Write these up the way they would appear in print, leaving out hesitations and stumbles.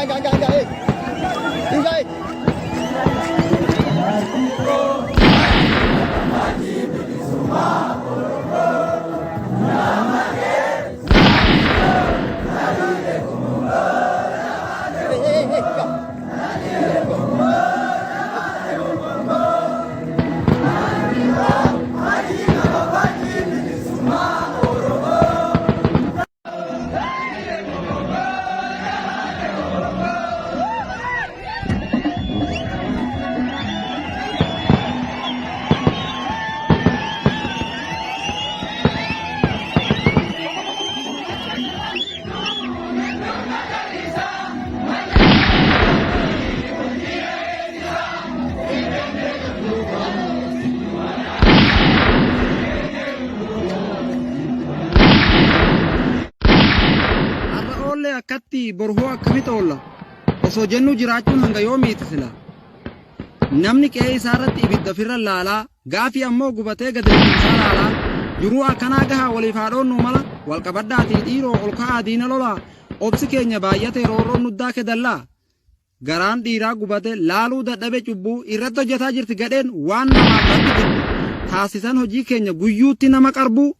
Enggak, enggak, enggak, eh. Enggak, eh. Eh, eh, eh, enggak. Har'a oollee akkatti boru hoo akkamitti oolla? Osoo jennuu jiraachuun hanga yoomiiti sila? Namni qe'ee isaarratti ibidda ofirra laalaa, gaafii ammoo gubatee gadi liqimsaa laalaa, jiruu akkanaa gahaa waliif haa dhoonnuu mala, wal qabadhaatii dhiiroo ol ka'aa diina lolaa, obsi keenya baay'atee roorroon nuddaa kedallaa. Garaan dhiiraa gubate laaluu dadhabe cubbuu irratti hojjetaa jirti gadheen waan namaaf rabbi jibbu. Taasisan hojii keenya guyyuutti nama qarbuu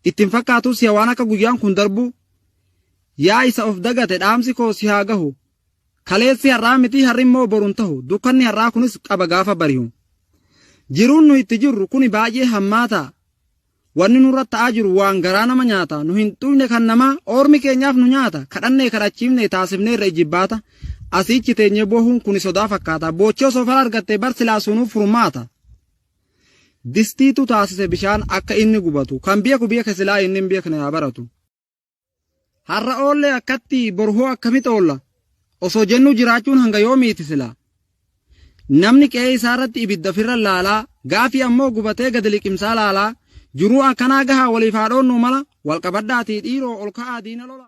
ittiin fakkaatu si'a waan akka guyyaan kun darbu. Yaa isa of dagate dhaamsi koo si haa gahu. Kaleessi har'aa miti har'i immoo borun tahu dukkanni har'aa kunis qaba gaafa bari'u. Jiruun nu itti jirru kuni baay'ee hammaata. Wanni nurra ta'aa jiru waan garaa nama nyaata. Nu hin xuqne kan namaa oormi keenyaaf nu nyaata. Kadhannee kadhachiifne taasifnee irra ijibbaata. Asiichi teenyee boohuun kuni sodaa fakkaata. Boochee osoo fala argattee bar silaa sunuuf furmaata. Distiitu taasise bishaan akka inni gubatu. Kan beeku beeka silaa inni hin beekne haa baratu. Har'a oollee akkatti boru hoo akkamitti oolla? Osoo jennuu jiraachuun hanga yoomiiti sila? Namni qe'ee isaarratti ibidda ofirra laalaa, gaafii ammoo gubatee gadi liqimsaa laalaa, jiruu akkanaa gahaa waliif haa dhoonnuu mala, wal qabadhaatii dhiiroo ol ka'aa diina lolaa.